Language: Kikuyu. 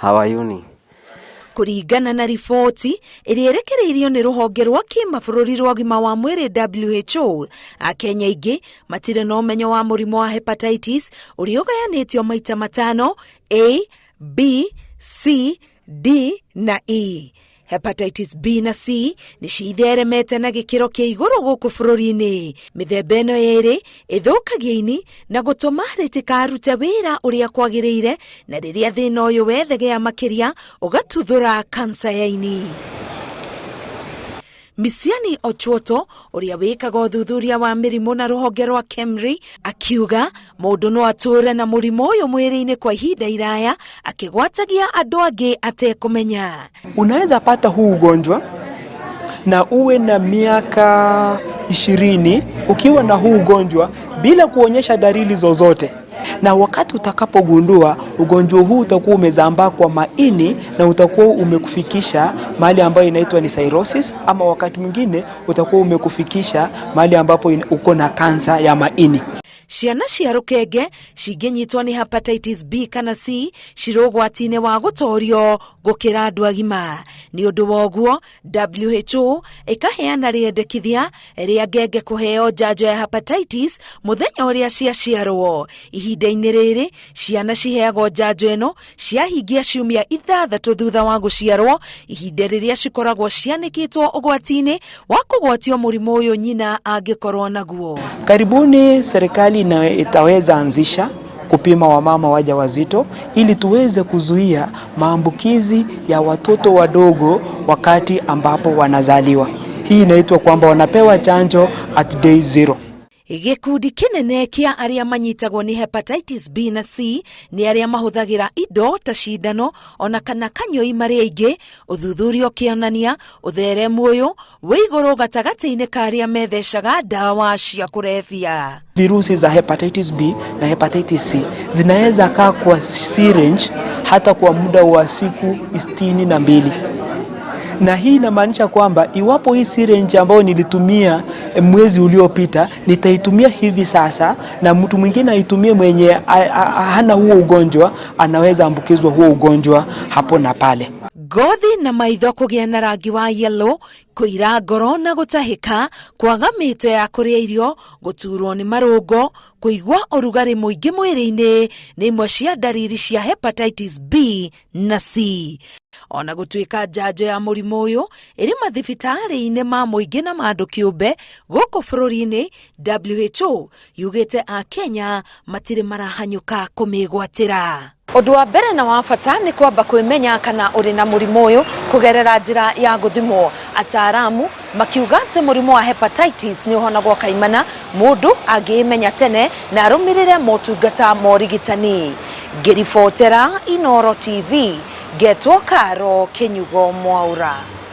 Hawayuni. Kũringana na riboti ĩrĩa ĩrekereirio nĩ rũhonge rwa kĩmabũrũri rwa ũgima wa mwĩrĩ WHO, Akenya aingĩ matirĩ na ũmenyo wa mũrimũ wa hepatitis ũrĩa ũgayanĩtio maita matano A, B, C, D na E. Hepatitis B na C nĩ citheremete na gĩkĩro kĩa igũrũ gũkũ bũrũri-inĩ. Mĩthemba ĩno yerĩ ĩthũkagia ini na gũtũma rĩtikarute wĩra ũrĩa kwagĩrĩire, na rĩrĩa thĩna ũyũ wethegea makĩria ũgatuthũra kansa ya ini. Misiani Ochuoto ũrĩa wĩkaga ũthuthuria wa mĩrimũ na rũhonge rwa KEMRI akiuga mũndũ no atũũre na mũrimũ ũyũ mwĩrĩ-inĩ kwa ihinda iraya akĩgwatagia andũ angĩ atekũmenya. Unaweza pata huu ugonjwa na uwe na miaka 20 ukiwa na huu ugonjwa bila kuonyesha dalili zozote, na wakati utakapogundua ugonjwa huu utakuwa umezambaa kwa maini na utakuwa umekufikisha mahali ambayo inaitwa ni cirrhosis, ama wakati mwingine utakuwa umekufikisha mahali ambapo uko na kansa ya maini. Ciana cia rũkenge cingĩnyitwo nĩ hepatitis B kana C cirĩ ũgwati-inĩ wa gũtorio gũkĩra andũ agima. Nĩ ũndũ wa ũguo WHO ĩkaheana rĩendekithia rĩa ngenge kũheo njanjo ya hepatitis mũthenya ũrĩa ciaciarwo. Ihinda-inĩ rĩrĩ ciana ciheagwo njanjo ĩno ciahingia ciumia 6 thutha wa gũciarwo, ihinda rĩrĩa cikoragwo cianĩkĩtwo ũgwati-inĩ wa kũgwatio mũrimũ ũyũ nyina angĩkorwo naguo. Karibuni serikali itaweza anzisha kupima wamama wajawazito ili tuweze kuzuia maambukizi ya watoto wadogo wakati ambapo wanazaliwa. Hii inaitwa kwamba wanapewa chanjo at day zero. Gĩkundi kĩnene kĩa arĩa manyitagwo nĩ hepatitis B na C nĩ arĩa mahũthagĩra indo ta cindano ona kana kanyũi marĩ aingĩ, ũthuthuria ũkĩonania ũtheremu ũyũ wĩ igũrũ gatagatĩ-inĩ ka arĩa methecaga ndawa cia kũrebia. Virusi za hepatitis B na hepatitis C zinaweza kaa kwa syringe hata kwa muda wa siku 62 na hii inamaanisha kwamba iwapo hii syringe ambayo nilitumia mwezi uliopita nitaitumia hivi sasa na mtu mwingine aitumie mwenye hana huo ugonjwa, anaweza ambukizwa huo ugonjwa hapo na pale. Ngothi na maitho kũgĩa na rangi wa yellow, kũira ngoro na gũtahĩka, kwaga mĩto ya kũrĩa irio, gũturwo nĩ marũngo, kũigua ũrugarĩ mũingĩ mwĩrĩ-inĩ nĩ imwe cia ndariri cia hepatitis B na C. Ona gũtuĩka njanjo ya mũrimũ ũyũ ĩrĩ mathibitarĩ-inĩ ma mũingĩ na ma andũ kĩũmbe gũkũ bũrũri-inĩ, WHO yugĩte Akenya matirĩ marahanyũka kũmĩgwatĩra. Ũndũ wa mbere na wa bata nĩ kwamba kwĩmenya kana ũrĩ na mũrimũ ũyũ kũgerera njĩra ya gũthimwo. Ataaramu makiuga atĩ mũrimũ wa hepatitis nĩ ũhonagwo kaimana mũndũ angĩĩmenya tene na arũmĩrĩre motungata ma ũrigitani. Ngĩribotera Inooro TV, ngetwo Karo Kĩnyugo Mwaura.